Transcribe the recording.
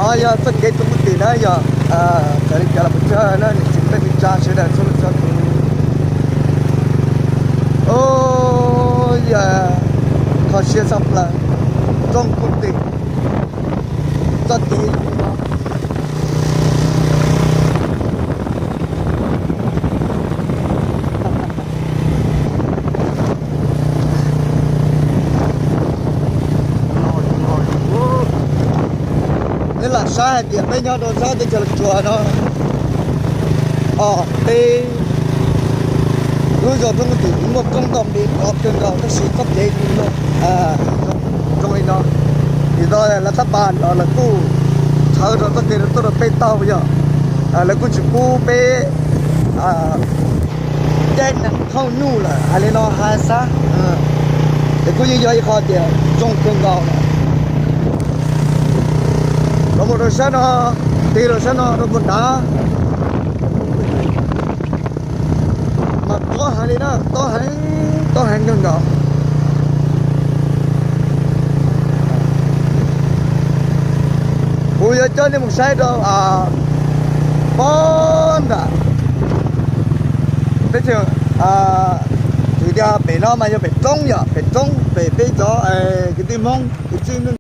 Yog txoj kev rau Kub Tim na yog, txawm li cas los mus txog na niam txiv kwv tij neej tsa sawv daws txhua leej txhua tus. Yog kho siab tshaj plaws, roob Kub Tim, txoj kev Neb lam saib hais tias peb nyob rau sab teb chaws Los Tsuas no, o, peb lub zos Roob Kub Tim muaj roob ntau npe ntau kawg nkaus tab sis txoj kev zoo li no. Vim lawv tab pas los lawv kuj tshawb rau txoj kev no tuaj rau peb taug yog, lawv kuj tsis pub peb caij nees thooj nyuj lawm hais li no hais xav. Ces kuj yeej yog ib qho tias zoo kawg nkaus lawm. Los mus rau sab no, tig rau sab no rau puag nrad mas tob heev li na, tob heev, tob heev kawg nkaus. Kuv yuav coj nej mus saib rau pob nram teb chaws, vim tias pem no mas yog pem roob, yog pem roob pem peb cov kwv tij Hmoob kwv tij neej